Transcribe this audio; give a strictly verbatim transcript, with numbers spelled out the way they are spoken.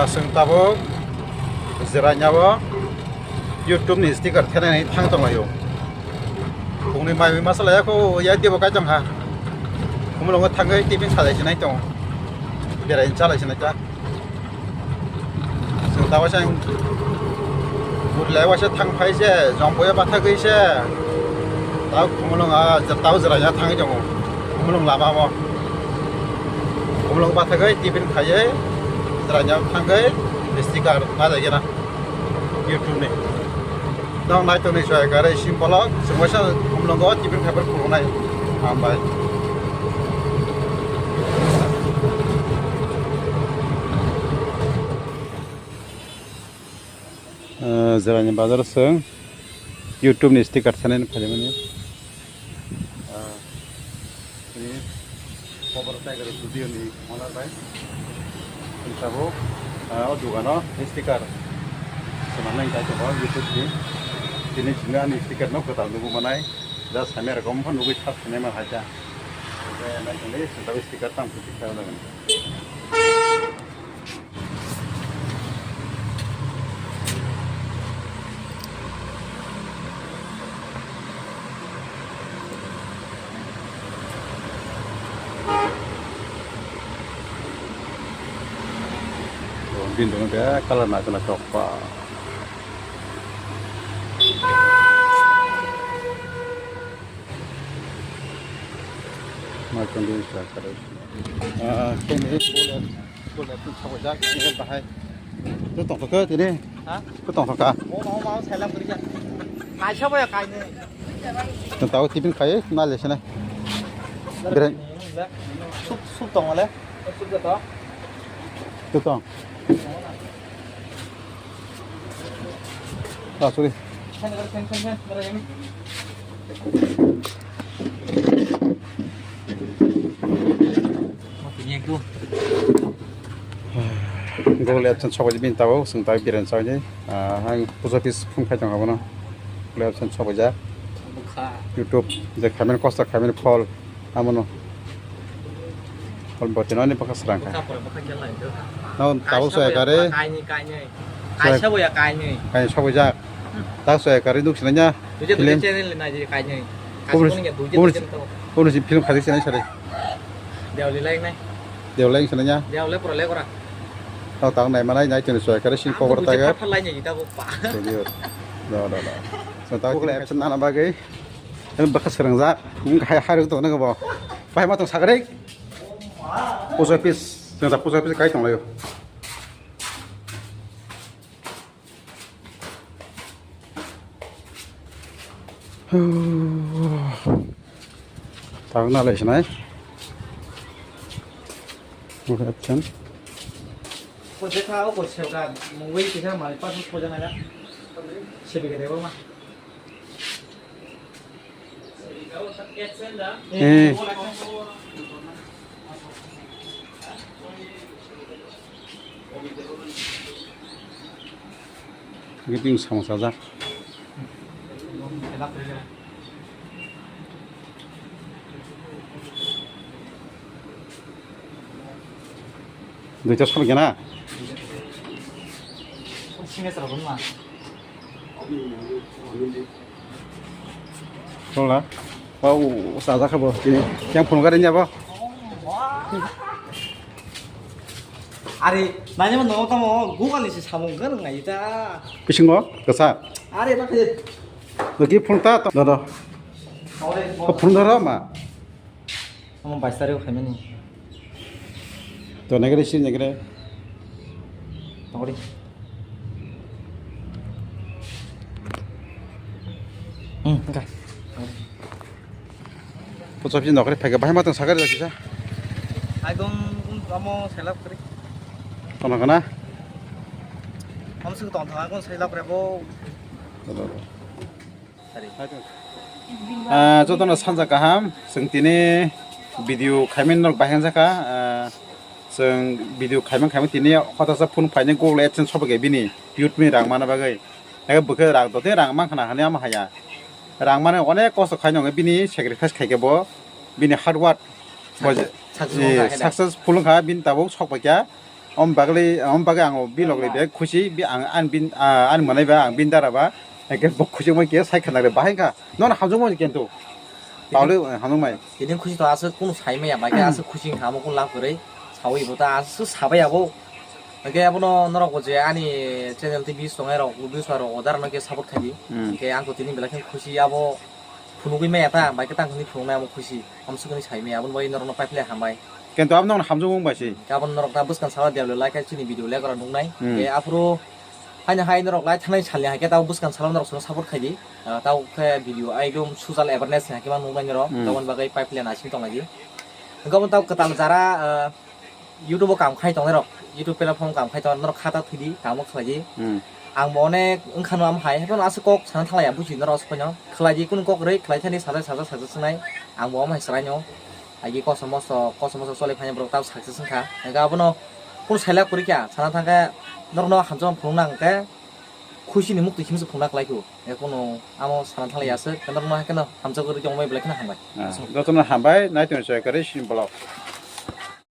Chwng tabuk Jiranya o YouTube ni sticker thenani thang tonglaio. Bungni mai masa laya kho ya dibo kai tongkha. Khumulwngo thangwi tiffin salai sinai tongo. Berai chalai sinai ta. Chwng tabuk sang Burlai waisa thang phai se, Jomboya bathagwi se. Tabuk Khumulwng a, tabuk Jiranya thangwi tongo. Khumulwng lama o. Khumulwng bathagwi tiffin khaiwi Jiranya thangwi sticker bajaigena YouTube ni. Nong nai tongni soya kare sim bolok, chwng waisa Khumulwngo tiffin khaibar khulungnai. Hambai. Ah, Jiranya bazar o chwng YouTube ni sticker sanani phaimani. Ah, ini cover tiger studio ni owner bai. Tabuk, ah, o dogano sticker. Semanai kai tongo YouTube ni. Tini chini ani sticker no kwtal nugwi manai. Da samya rokom phan nugwi thar sanai man haja. Nai tongwi sticker tam kwtwi khlaina nang. Bini dogano be colour naithok naithok ba. Naithok bini colour. Ah, tini boleh, boleh tu sabajak, ini bahai. Tu tong tu ke tini? Ha? Tu tong tu ka? Oh, mau, mau, saya lapor ya. Kaisa boya kainwi. Tao tiffin khai na le sene. Beren. Sup, sup tong le. Sup da to. Tu tong. Ah, sorry. Sen, sen, sen, sen, sen. Google AdSense sobai bini tabuk chwng tabuk beren sawi. Ah, ang post office phone khai tong abono. Google AdSense sobai jak. Bwkha. YouTube je khaimani kosto khaimani phol amono. Phol botino ani bwkha srang kha. Bwkha pore bwkha khe lai do. No tabuk soya kare. Kainwi, kainwi. Kaisa boya kainwi. Kainwi sobai jak. Tak soya kare nuk sinanya. Duja, duja film. Channel ni nai je kainwi. Kubur, kubur, kubur si film khajak sinai sari. Deoli lai nai. Deoli lai sinanya. Deoli pura lai kora. Tao tang nai manai nai tini soya kare sin cover tiger. Phathar lai ni ta bo pa. Studio. No, no, no. So tao kule action nana bagwi. Ini bwkha srang jak. Ini hai hai rok to nang bo. Pai ma tong sagre. Post office. Tong post office kai tong layo. Tang na lai sinai. Ko je kha, o ko se ka, mo wei kisa mari pa ko jana ga. Se bi ga de ma. Eh. Gini samung sajak. Duita samung kena. Wala. Wow, sajak kha bo. Yang phone gari nya bo. Are, nani mo no tamo Google ni se samung kan ngai ta. Bisingo kasa. Are na khe. Lagi phone ta to. Do do. Ore. Ko phone do ma. Amo bais tarik khaimani. To negre si negre. Tongri. Hmm, okay. Post office nokre phaikha bahai matwng sakari da kisa. Ekdom amo selap kri. Kono kana? Amo sing tong thang kon selap rebo. Ah, jotono sanja kaham, chwng tini video khaimani nok bahai jakha, ah, chwng video khaimani khaimani tini hotasa phone phaini Google AdSense sobai khe bini YouTube ni rang mana bagwi. Eke bwkhe rang dotwi rang mankha na hwnwi ama haya. Rang mani onek kosto khaino hwnwi bini sacrifice khaikhe bo bini hard work bo je, successful eh, wngkha, successful wngkha bini tabuk sok paikha. Om bagwi, om bagwi ang o bilok le bek khusi, bi ang, an bin, ah, an mwnai ba, ang bin dara ba, hake bo khusi mo ke sai khana re bahai kha. Non hamjung mo kento. Pauli, eh, hamjung mai. Tini khusi to aswk kunu sai maya, bai khe aswk khusi wngkha, amo kunu lab kwrwi. Sawi bo ta aswk sabai abo. Hake abono norok bo je ani channel tei views tongnai rok, views rok odar no ke support khai di. Hmm. Hake ang to tini belai khe khusi abo phunugwi maya ta, bai khe tang khani phunuknai amo khusi. Hamswk hwnwi sai maya, aboni bagwi norokno paiphlai hambai. Kento abo nokno hamjakmung bai se. Gabon norok ta bwskang salo develop lai khe chini video le gora nuknai. Hmm. Ke aphuru haino hai norok lai thanai salni hai khe tabo bwskang salo norok sono support khai di. Ah, tabo khe video ekdom social awareness hai khe ma nuknai norok. Hmm. Gabon bagwi pipeline asing tong lai di. Gabon tabo kwtal jara, ah, YouTube o kam khai tongnai rok, YouTube platform kam khai tongnai norok khata thwi di, tamo khlai di. Hmm. Ang bo onek wngkha no am hai, haino aswk kok sana thalai ya buji norok aswk no. Khlai di kunu kok rwi khlai thani sajak sajak sajak swnai. Ang bo omo hai chwrai no. Agi kosom moso, kosom moso choli phai borok tamo success wngkha. Hingke abono kunu sailak kwrwi kha, sana thangkhe norokno hamjakma phunukna hwnkhe khuisini muktwi himse phunukna kwlai kho. Hingke kunu amo sana thalai aswk, norokno hai kheno hamjak kwrwi tongmani belai kheno hambai. Ah, jotono hambai, nai tong chai kwrwi sini vlog.